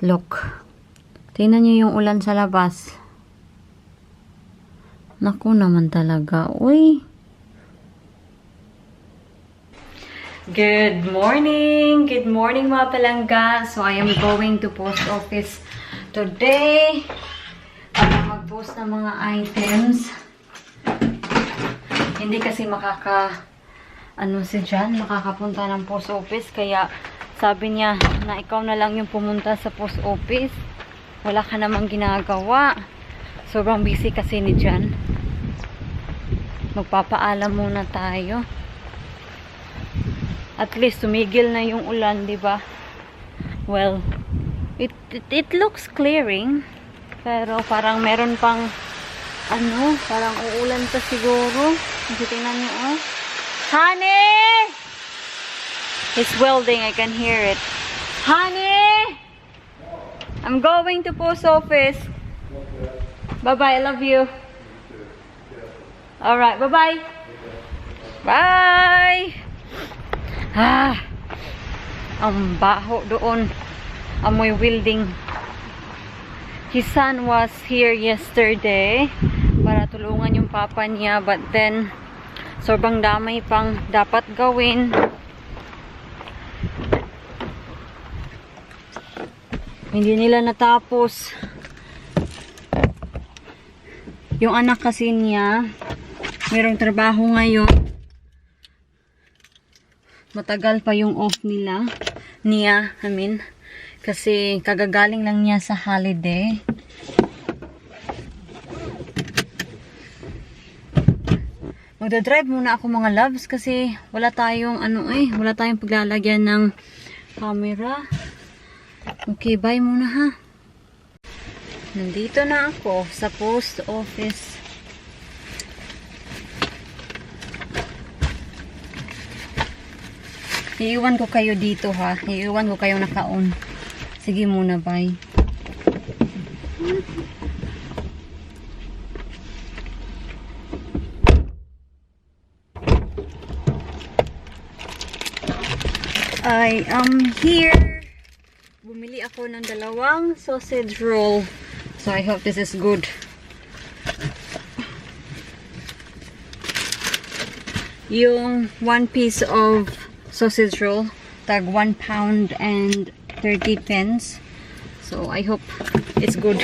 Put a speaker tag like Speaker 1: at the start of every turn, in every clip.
Speaker 1: Look. Tingnan niyo yung ulan sa labas. Naku naman talaga. Uy. Good morning! Good morning mga palangga. So, I am going to post office today para mag-post ng mga items. Hindi kasi makakapunta ng post office. Kaya, sabi niya na ikaw na lang yung pumunta sa post office. Wala ka namang ginagawa. Sobrang busy kasi ni Jan. Magpapaalam muna tayo. At least tumigil na yung ulan, 'di ba? Well, it looks clearing, pero parang meron pang parang uulan pa siguro. Tingnan niyo, oh. Honey! He's welding, I can hear it. Honey! I'm going to post office. Bye-bye, I love you. Alright, bye-bye. Bye! Ang baho doon. Amoy welding. His son was here yesterday para tulungan yung papa niya, but then sobrang damay pang dapat gawin. Hindi nila natapos. Yung anak kasi niya mayroong trabaho ngayon. Matagal pa yung off niya, kasi kagagaling lang niya sa holiday. Magdadrive muna ako mga loves kasi wala tayong wala tayong paglalagyan ng camera. Okay, bye muna ha. Nandito na ako sa post office. Iiwan ko kayo dito ha. Iiwan ko kayo naka-on. Sige muna, bye. I am here. Bumili ako ng 2 sausage roll. So I hope this is good. Yung 1 piece of sausage roll, tag 1 pound and 30 pence. So, I hope it's good.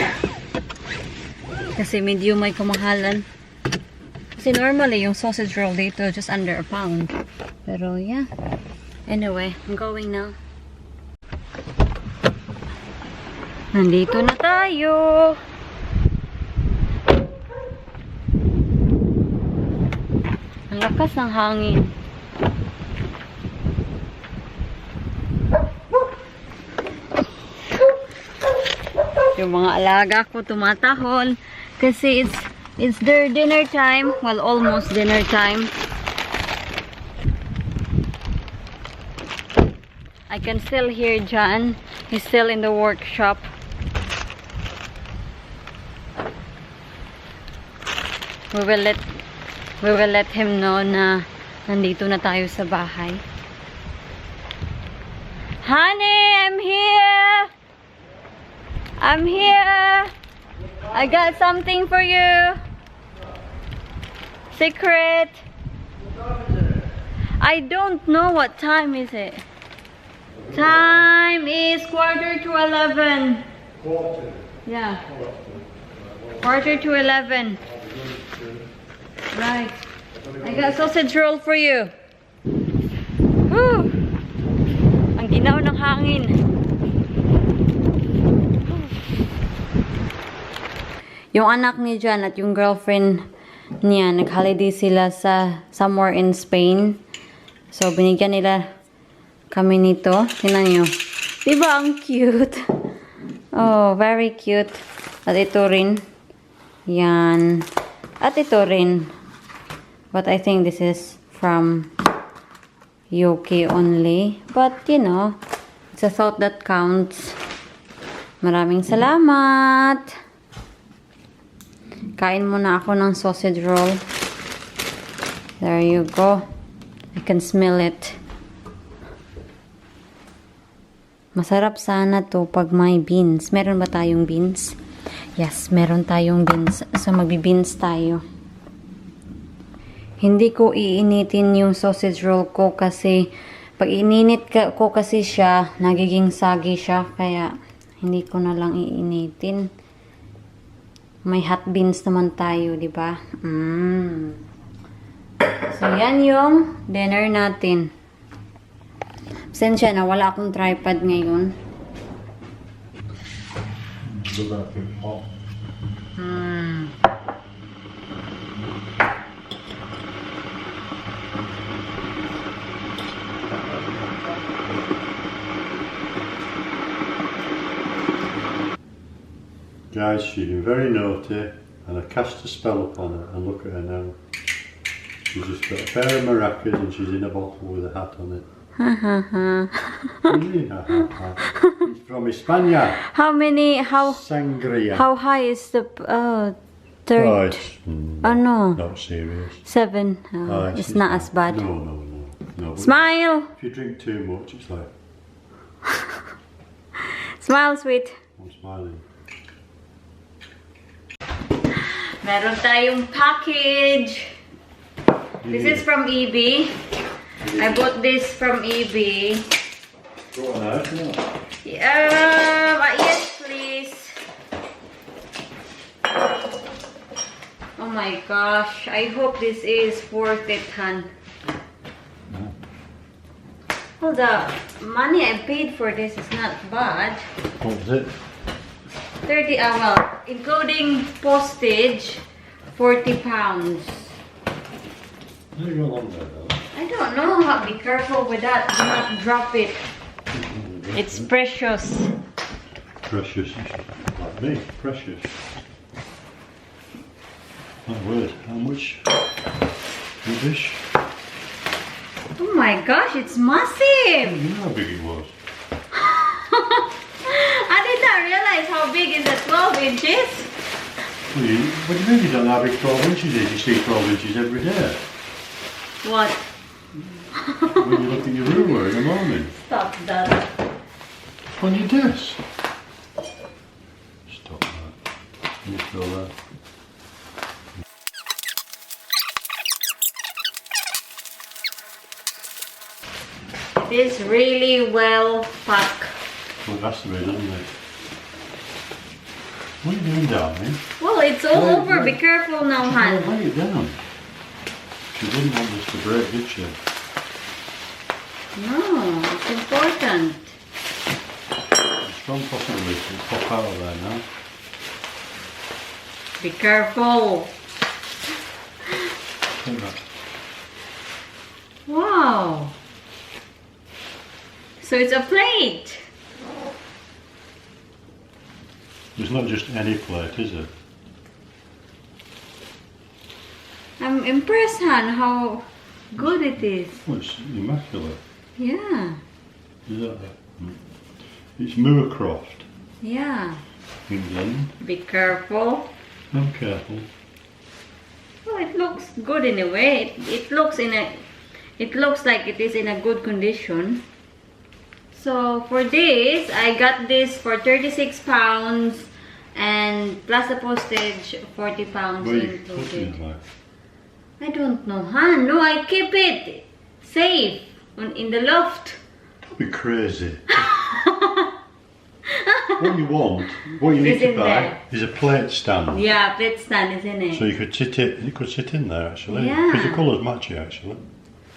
Speaker 1: Kasi medyo may kamahalan. Kasi normally, yung sausage roll dito, just under a pound. Pero, yeah. Anyway, I'm going now. Nandito na tayo. Ang lakas ng hangin. Yung mga alaga ko tumatahol kasi it's their dinner time. Well, almost dinner time. I can still hear John. He's still in the workshop. We will let him know na nandito na tayo sa bahay. Honey, I'm here. I'm here. I got something for you. Secret. I don't know what time is it. Time is 11:15. Yeah. 11:15. Right. I got sausage roll for you. Whew. Ang ginaw ng hangin. Yung anak ni Jan at yung girlfriend niya, nag-holiday sila sa somewhere in Spain. So, binigyan nila kami nito. Tingnan nyo. Diba ang cute? Oh, very cute. At ito rin. Yan. At ito rin. But I think this is from UK only. But, you know, it's a thought that counts. Maraming salamat. Kain muna ako ng sausage roll. There you go. I can smell it. Masarap sana to pag may beans. Meron ba tayong beans? Yes, meron tayong beans. So, magbi-beans tayo. Hindi ko iinitin yung sausage roll ko kasi pag ininit ko kasi siya, nagiging sagi siya. Kaya, hindi ko na lang iinitin. May hot beans naman tayo, di ba? So, yan yung dinner natin. Pasensya na, wala akong tripod ngayon.
Speaker 2: Guys, she's been very naughty and I cast a spell upon her and look at her now. She's just got a pair of maracas and she's in a bottle with a hat on it.
Speaker 1: Ha ha ha.
Speaker 2: It's from España. Sangria.
Speaker 1: How high is the third?
Speaker 2: Oh, it's
Speaker 1: no.
Speaker 2: not serious.
Speaker 1: 7. It's not as bad.
Speaker 2: No.
Speaker 1: Smile!
Speaker 2: If you drink too much, it's like...
Speaker 1: Smile, sweet.
Speaker 2: I'm smiling.
Speaker 1: Meron tayong package. This is from eBay. I bought this from eBay.
Speaker 2: Go on out, no?
Speaker 1: Yes, please. Oh my gosh. I hope this is worth it, hun. Well, the money I paid for this is not bad.
Speaker 2: What was it?
Speaker 1: 30, well, including postage, £40.
Speaker 2: There you go along there, though.
Speaker 1: I don't know. Be careful with that. Do not drop it. It's precious.
Speaker 2: Precious. Like me, precious. My word, how much is this?
Speaker 1: Oh my gosh, it's massive.
Speaker 2: You know how big it was.
Speaker 1: I did not realize how big is the 12 inches.
Speaker 2: Well, what do you mean you don't know how big 12 inches is? You see 12 inches every day.
Speaker 1: What?
Speaker 2: When you look at your ruler in the morning.
Speaker 1: Stop that.
Speaker 2: On your desk. Stop that. You feel that?
Speaker 1: It is really well packed.
Speaker 2: Well, it has to be, doesn't it? What are you doing, darling?
Speaker 1: Well, it's all over. Be careful now, Han.
Speaker 2: Lay it down. She didn't want this to break, did she?
Speaker 1: No, it's important.
Speaker 2: Strong possibility to pop out of there now.
Speaker 1: Be careful.
Speaker 2: Take that.
Speaker 1: Wow. So it's a plate.
Speaker 2: It's not just any plate, is it?
Speaker 1: I'm impressed, Han, how good it is.
Speaker 2: Well, it's immaculate.
Speaker 1: Yeah.
Speaker 2: Is that it? It's Moorcroft,
Speaker 1: Yeah.
Speaker 2: England.
Speaker 1: Be careful.
Speaker 2: I'm careful.
Speaker 1: Well, it looks good in a way. It looks like it is in a good condition. So for this, I got this for £36 and plus the postage, £40
Speaker 2: Where you putting
Speaker 1: included.
Speaker 2: it like?
Speaker 1: I don't know, Han. No, I keep it safe in the loft.
Speaker 2: Don't be crazy. What you need
Speaker 1: It's
Speaker 2: to
Speaker 1: in
Speaker 2: buy
Speaker 1: there.
Speaker 2: is a plate stand.
Speaker 1: Yeah, plate stand, isn't it?
Speaker 2: So you could sit in there actually.
Speaker 1: Yeah.
Speaker 2: Because the colours match you actually.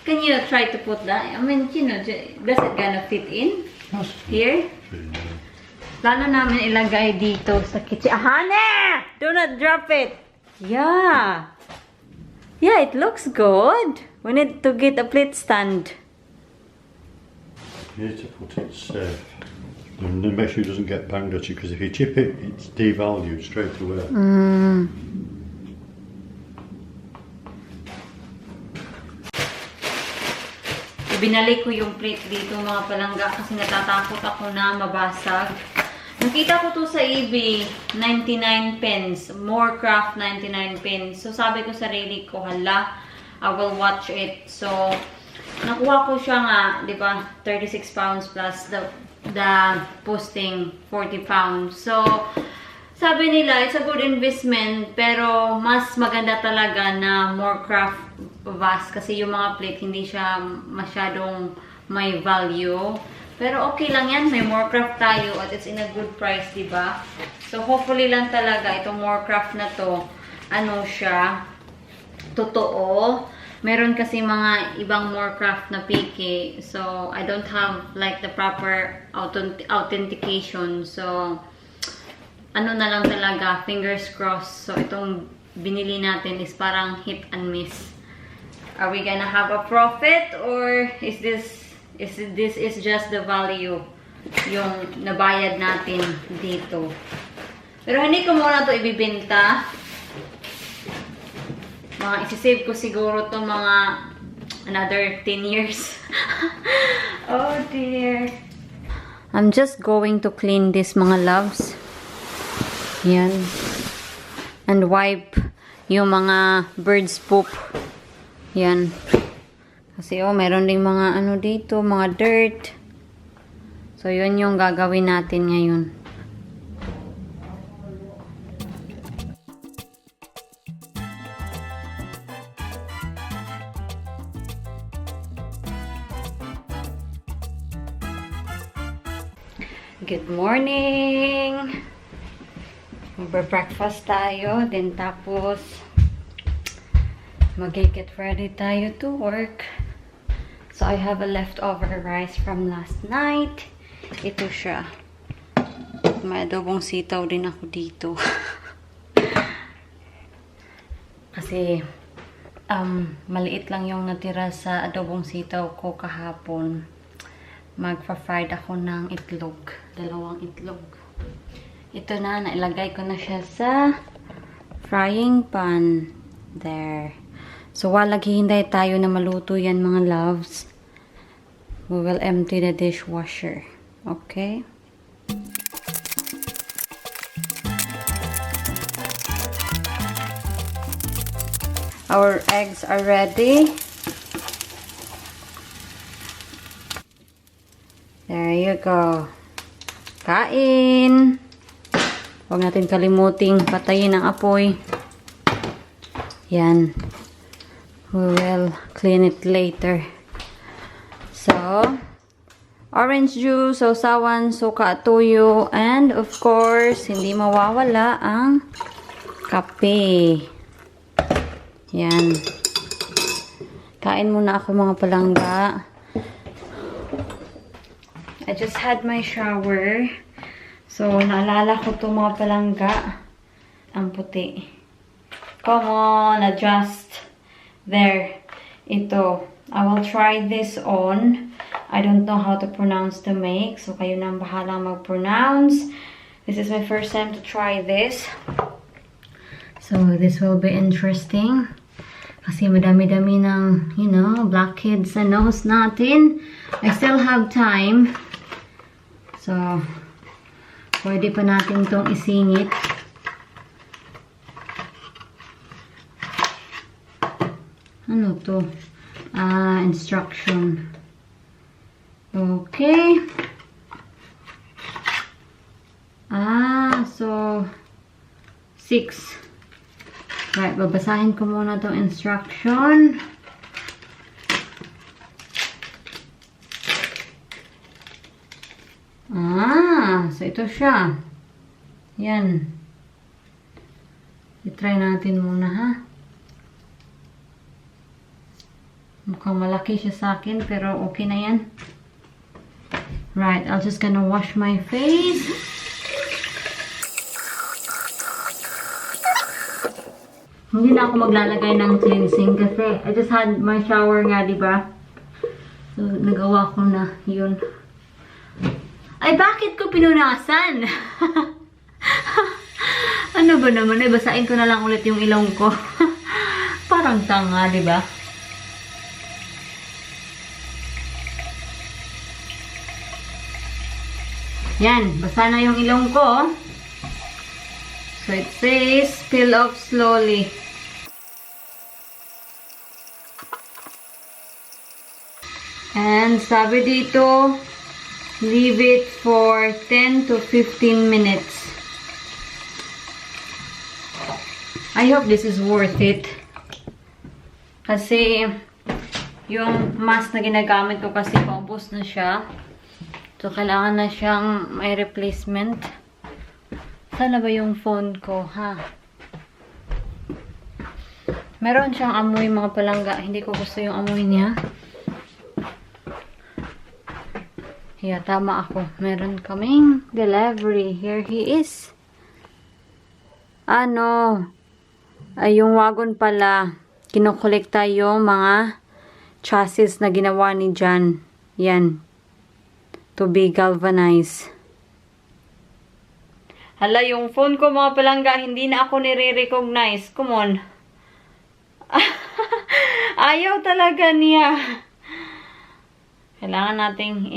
Speaker 1: Can you try to put that? I mean, you know, does it gonna fit in
Speaker 2: That's
Speaker 1: here?
Speaker 2: pretty nice.
Speaker 1: Plano namin ilagay dito sa kitchen. Hane! Do not drop it! Yeah. Yeah, it looks good. We need to get a plate stand.
Speaker 2: You need to put it safe. And then make sure it doesn't get banged at you, because if you chip it, it's devalued straight away.
Speaker 1: Binalik ko yung plate dito mga palangga kasi natatakot ako na mabasag. Nakita ko to sa eBay, 99 pence. More craft, 99 pence. So sabi ko sa sarili ko, hala, I will watch it. So, nakuha ko siya nga, di ba, £36 plus the the posting 40 pounds. So, sabi nila, it's a good investment, pero mas maganda talaga na more craft vase kasi yung mga plate hindi siya masyadong may value. Pero okay lang yan, may more craft tayo at it's in a good price, diba? So, hopefully lang talaga itong more craft na to, ano siya, totoo. Meron kasi mga ibang more craft na piki. So, I don't have like the proper authentication. So, ano na lang talaga, fingers crossed. So, itong binili natin is parang hit and miss. Are we gonna have a profit or is this just the value yung nabayad natin dito? Pero hindi ko muna to ibibenta. Mga isisave ko siguro to mga another 10 years. Oh dear. I'm just going to clean this mga loves. Yan. And wipe yung mga bird's poop. Yan. Kasi meron ding mga ano dito, mga dirt. So, yun yung gagawin natin ngayon. Good morning! Mag-breakfast tayo, then tapos mag-get ready tayo to work. So, I have a leftover rice from last night. Ito siya. May adobong sitaw din ako dito. Kasi, maliit lang yung natira sa adobong sitaw ko kahapon. Magpa-fried ako ng itlog. 2 itlog. Ito na, nailagay ko na siya sa frying pan. There. So, while naghihintay tayo na maluto yan mga loves, we will empty the dishwasher. Okay? Our eggs are ready. There you go. Kain! Huwag natin kalimuting patayin ang apoy. Yan. We will clean it later. So, orange juice, sausawan, suka at tuyo, and of course, hindi mawawala ang kape. Yan. Kain muna ako mga palangga. I just had my shower. So, naalala ko itong mga palangga. Ang puti. Come on, adjust. There. Ito. I will try this on. I don't know how to pronounce the make. So, kayo nang bahala mag-pronounce. This is my first time to try this. So, this will be interesting. Kasi madami-dami ng, you know, blackheads sa nose natin. I still have time. So, pwede pa natin itong isingit. Ano to? Instruction. Okay. So, 6. Right, babasahin ko muna itong instruction. So ito siya. Yan. I-try natin muna, ha? Mukhang malaki siya sa akin, pero okay na yan. Right, I'll just gonna wash my face. Hindi na ako maglalagay ng cleansing kasi I just had my shower nga, diba? So, nagawa ko na yun. Ay, bakit ko pinunasan? Ano ba naman? Ay, basain ko na lang ulit yung ilong ko. Parang tanga, diba? Yan, basa na yung ilong ko. So, it says, peel off slowly. And sabi dito, leave it for 10 to 15 minutes. I hope this is worth it. Kasi, yung mask na ginagamit ko kasi paubos na siya. So, kailangan na siyang may replacement. Sana ba yung phone ko, ha? Meron siyang amoy mga palangga. Hindi ko gusto yung amoy niya. Yeah, tama ako. Meron kaming delivery. Here he is. Ano? Ay, yung wagon pala. Kinukolekta yung mga chassis na ginawa ni John. Yan. To be galvanized. Hala, yung phone ko mga palangga, hindi na ako nire-recognize. Come on. Ayaw talaga niya. Kailangan nating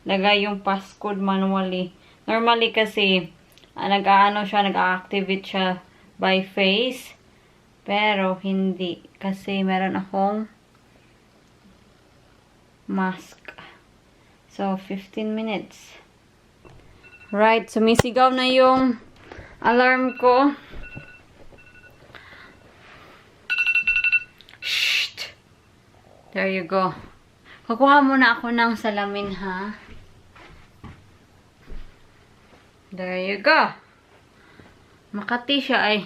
Speaker 1: lagay yung passcode manually. Normally kasi, nag-activate siya by face. Pero, hindi. Kasi, meron akong mask. So, 15 minutes. Right. Sumisigaw na yung alarm ko. Shh! There you go. Kukuha muna ako ng salamin, ha? There you go. Makati siya ay.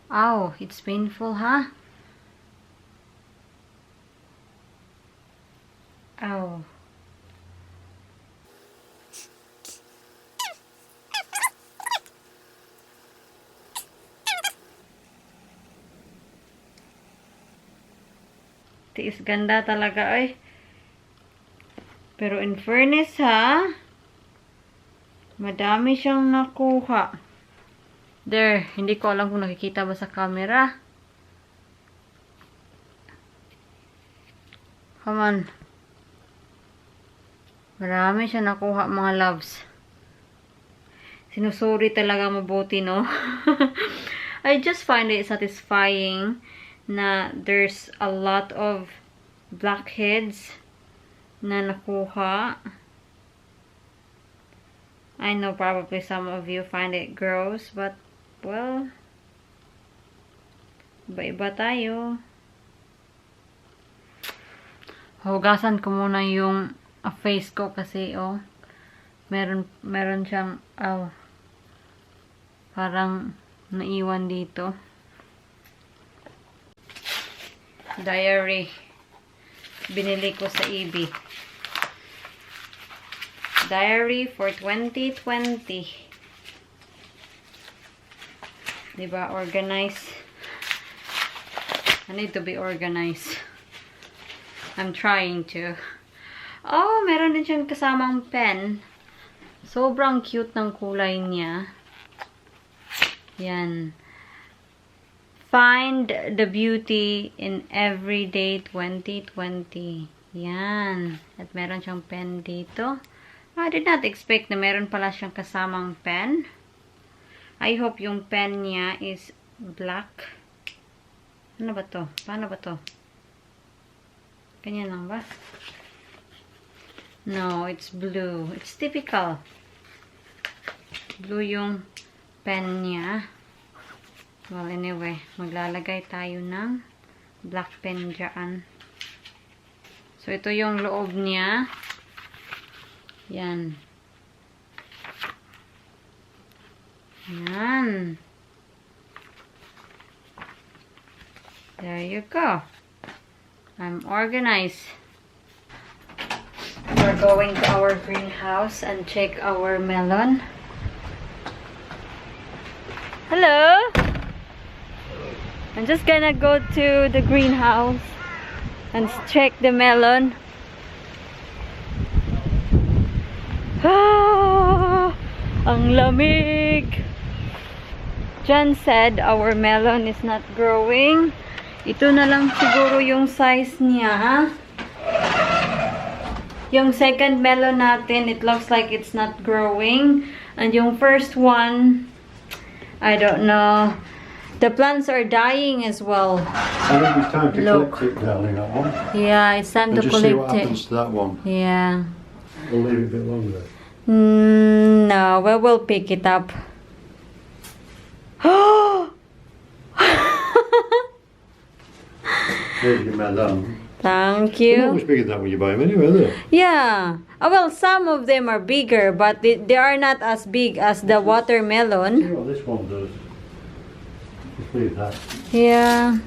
Speaker 1: Ow, it's painful, ha? Ow. Tiis ganda talaga, ay. Pero in fairness, ha? Madami siyang nakuha. There, hindi ko alam kung nakikita ba sa camera. Come on. Marami siya nakuha, mga loves. Sinusuri talaga mabuti, no? I just find it satisfying na there's a lot of blackheads na nakuha. I know probably some of you find it gross, but, well, iba-iba tayo. Hugasan ko muna yung face ko kasi, oh, meron siyang, parang naiwan dito. Diary. Binili ko sa eBay. Diary for 2020. Diba? Organized. I need to be organized. I'm trying to. Oh, meron din siyang kasamang pen. Sobrang cute ng kulay niya. Yan. Find the beauty in everyday 2020. Yan. At meron siyang pen dito. I did not expect na meron pala siyang kasamang pen. I hope yung pen niya is black. Ano ba to? Paano ba to? Ganyan lang ba? No, it's blue. It's typical. Blue yung pen niya. Well, anyway, maglalagay tayo ng black pen dyan. So, ito yung loob niya. Yan. Yan. There you go. I'm organized. We're going to our greenhouse and check our melon. Hello! I'm just gonna go to the greenhouse and check the melon. Ah, ang lamig! John said our melon is not growing. Ito na lang siguro yung size niya. Yung second melon natin, it looks like it's not growing. And yung first one, I don't know. The plants are dying as well.
Speaker 2: I think it's time to
Speaker 1: Look.
Speaker 2: collect it, darling, that one.
Speaker 1: Yeah, it's time
Speaker 2: And
Speaker 1: to
Speaker 2: just see what
Speaker 1: collect
Speaker 2: happens
Speaker 1: it.
Speaker 2: to that one.
Speaker 1: Yeah.
Speaker 2: We'll leave it a bit longer.
Speaker 1: No, we will pick it up.
Speaker 2: There's your melon.
Speaker 1: Thank
Speaker 2: They're not
Speaker 1: you.
Speaker 2: much bigger than that when you buy them anyway, are they?
Speaker 1: Yeah. Well, some of them are bigger, but they are not as big as the
Speaker 2: See
Speaker 1: watermelon.
Speaker 2: what this one does. Just leave that.
Speaker 1: Yeah.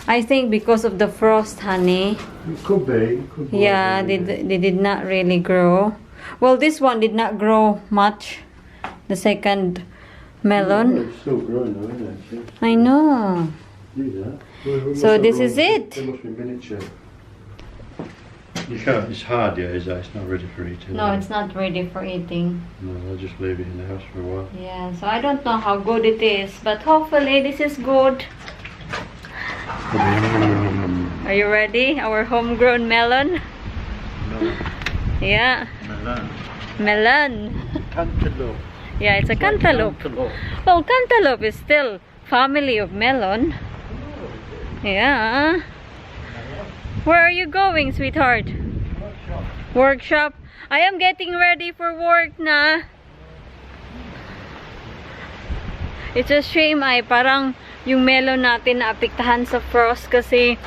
Speaker 1: I think because of the frost, honey.
Speaker 2: It could be. It could be.
Speaker 1: Yeah, they did not really grow. Well, this one did not grow much. The second melon.
Speaker 2: Well, it's still growing though, isn't it?
Speaker 1: I know.
Speaker 2: See that? Well,
Speaker 1: So
Speaker 2: must
Speaker 1: this
Speaker 2: have
Speaker 1: is
Speaker 2: grown-
Speaker 1: it.
Speaker 2: They must be miniature. You can't, it's hard yet, is that? It's not ready for eating.
Speaker 1: No, it's not ready for eating.
Speaker 2: No, I'll just leave it in the house for a while.
Speaker 1: Yeah, so I don't know how good it is, but hopefully this is good. Are you ready? Our homegrown melon?
Speaker 2: Melon.
Speaker 1: Yeah,
Speaker 2: Melon.
Speaker 1: melon.
Speaker 2: Cantaloupe.
Speaker 1: Yeah, it's a cantaloupe.
Speaker 2: Cantaloupe.
Speaker 1: Well, cantaloupe is still family of melon. Yeah. Where are you going, sweetheart? Workshop. I am getting ready for work na. It's a shame ay parang yung melon natin naapektahan sa frost kasi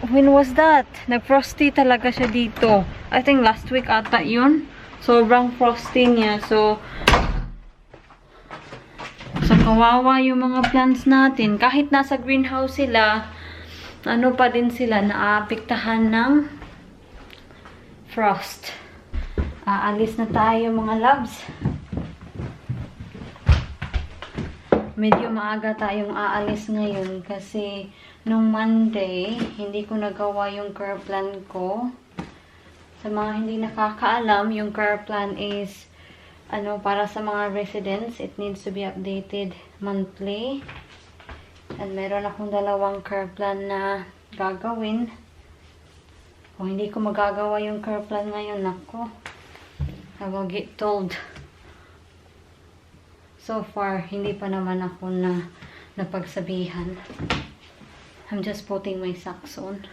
Speaker 1: when was that? Nag-frosty talaga siya dito. I think last week ata yun. Sobrang frosty niya. So kawawa yung mga plants natin. Kahit nasa greenhouse sila, ano pa din sila, naapektahan ng frost. Aalis na tayo mga loves. Medyo maaga tayong aalis ngayon kasi nung Monday, hindi ko nagawa yung care plan ko. Sa mga hindi nakakaalam, yung care plan is para sa mga residents. It needs to be updated monthly. And meron akong dalawang care plan na gagawin. Kung hindi ko magagawa yung care plan ngayon, nako, I will get told. So far, hindi pa naman ako napagsabihan. I'm just putting my socks on.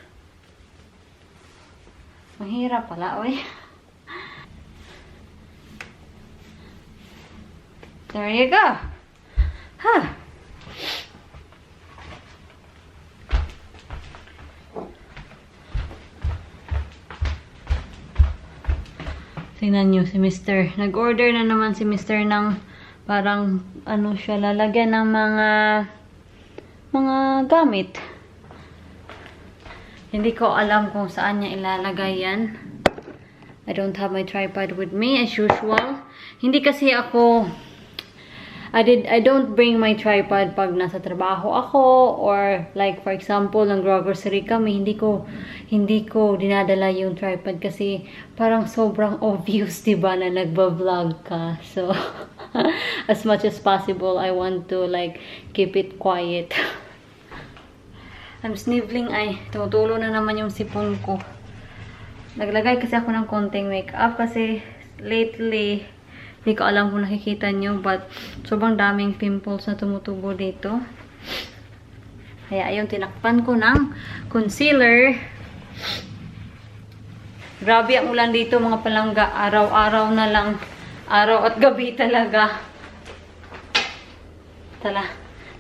Speaker 1: Mahirap pala, oy. There you go. Huh. Tingnan nyo si Mr. Nag-order na naman si Mr. ng parang siya lalagyan ng mga gamit. Hindi ko alam kung saan niya ilalagay yan. I don't have my tripod with me as usual. Hindi kasi ako I don't bring my tripod pag nasa trabaho ako or like for example, nag-grocery kami, hindi ko dinadala yung tripod kasi parang sobrang obvious, 'di ba, na nagba-vlog ka. So as much as possible, I want to like keep it quiet. I'm sniveling ay tumutulo na naman yung sipon ko. Naglagay kasi ako ng konting makeup kasi lately hindi ko alam kung nakikita nyo, but sobrang daming pimples na tumutubo dito. Kaya ayun, tinakpan ko ng concealer. Grabe ang ulan dito mga palangga. Araw-araw na lang. Araw at gabi talaga.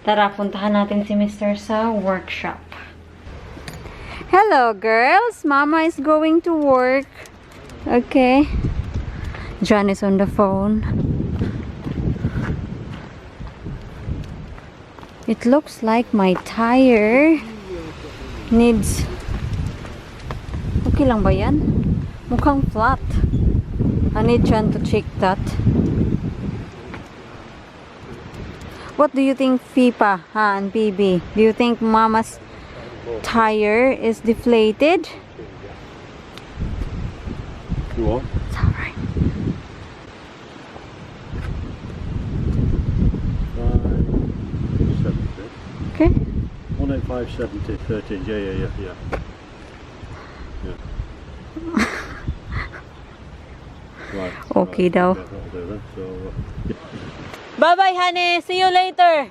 Speaker 1: Tara, puntahan natin si Mr. sa workshop. Hello girls, Mama is going to work. Okay. John is on the phone. It looks like my tire needs... Okay lang ba yan? Mukhang flat. I need John to check that. What do you think, Fipa and BB? Do you think Mama's tire is deflated?
Speaker 2: You what?
Speaker 1: It's alright.
Speaker 2: 570.
Speaker 1: Okay.
Speaker 2: 18570 13. Yeah. Right.
Speaker 1: Okay daw.
Speaker 2: That'll do then. So,
Speaker 1: Bye-bye, honey. See you later.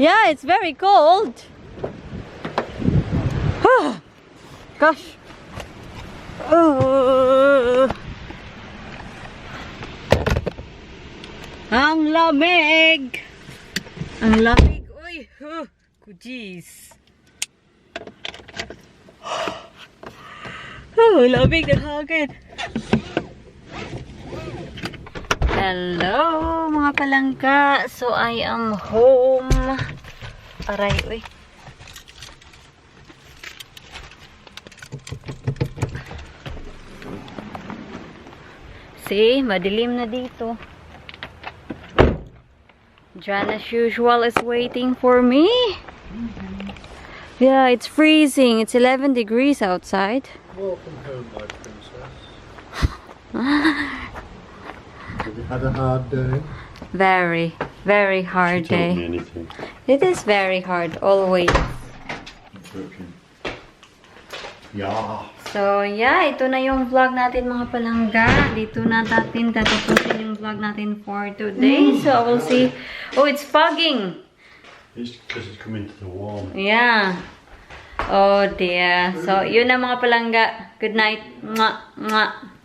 Speaker 1: Yeah, it's very cold. Gosh. Ang lamig. Ang lamig. Uy. Jeez. Lamig na kagad. Hello mga palangga. So I am home. Aray, uy. See, madilim na dito. Jan, as usual, is waiting for me. Yeah, it's freezing. It's 11 degrees outside.
Speaker 2: Welcome home, my princess. Have you had a hard day?
Speaker 1: Very, very hard
Speaker 2: She told me
Speaker 1: day.
Speaker 2: anything.
Speaker 1: It is very hard, always.
Speaker 2: Working. Yeah.
Speaker 1: So, yeah, ito na yung vlog natin mga palangga. Dito na natin tatapusin yung vlog natin for today. So, I will see. Oh, it's fogging.
Speaker 2: It's because it's coming to the warm.
Speaker 1: Yeah. Oh, dear. So, yun na mga palangga. Good night. Mwah, mwah.